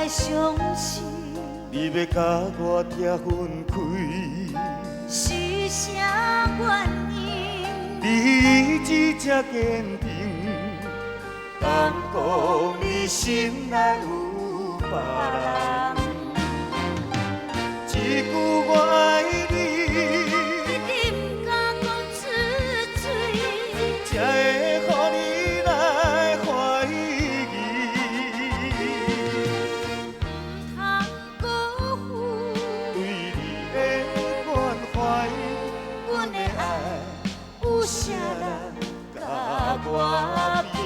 相信，你欲佮我拆分開，是啥原因？你意志這堅定，敢講你心內有別人？一句我愛你，你毋敢講出嘴，才會予你來懷疑。毋通辜負對你的關懷，阮的愛有啥人佮我比？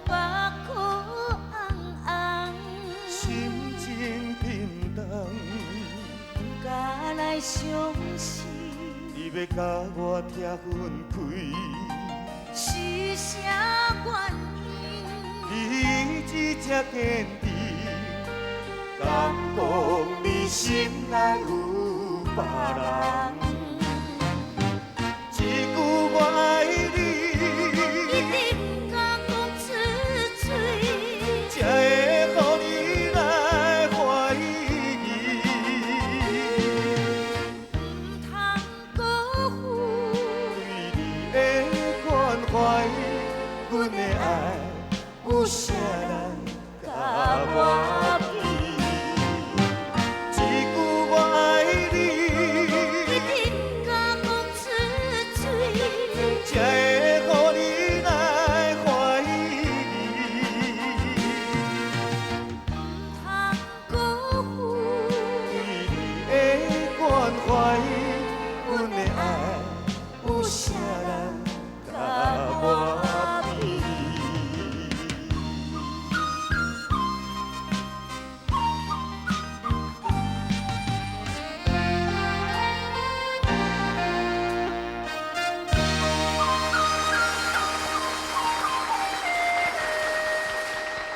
目眶紅紅，心情沉重，毋敢來相信，你欲佮我拆分開，是啥原因？你意志這堅定，敢講你心內有別人？一句我愛你，你毋敢講出嘴，才會予你來懷疑。毋通辜負對你的關懷，阮的愛有啥人佮我比？一句我愛你，你毋敢講出嘴，才會予你來懷疑。毋通辜負對你的關懷，阮的愛有啥人佮我